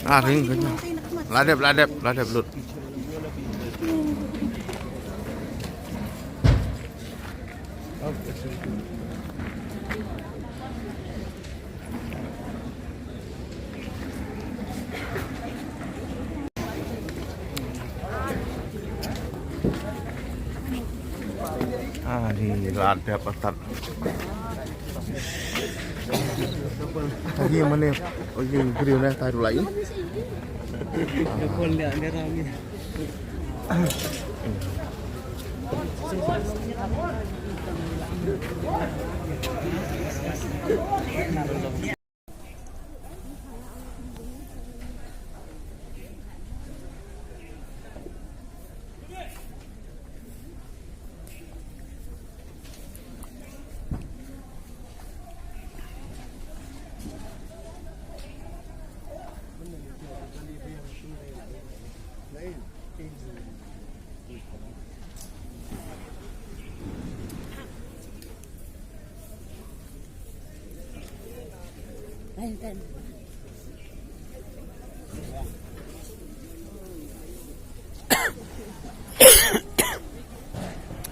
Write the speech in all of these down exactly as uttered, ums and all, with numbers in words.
Ah, ring, ring. La dep, la dep, la dep lut. Ah, ni la dep atat. Lagi mana? Oh, ini briew na, taruh lain.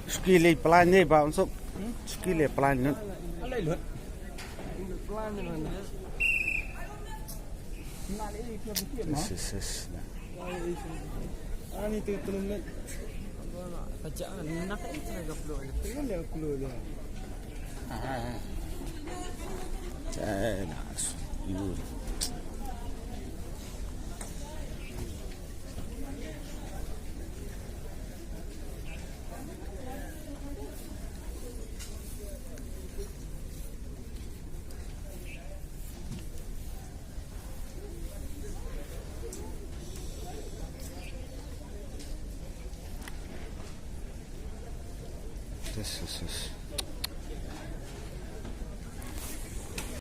Suki lei plan ne ba unsuk. Suki lei plan ne. Yes, yes, yes. Ani tu tulung net. Kerjaan nak aja gaplo. Tinggal dia gaplo dia. Ah. Cai nas. Ibu. Yes, yes, yes.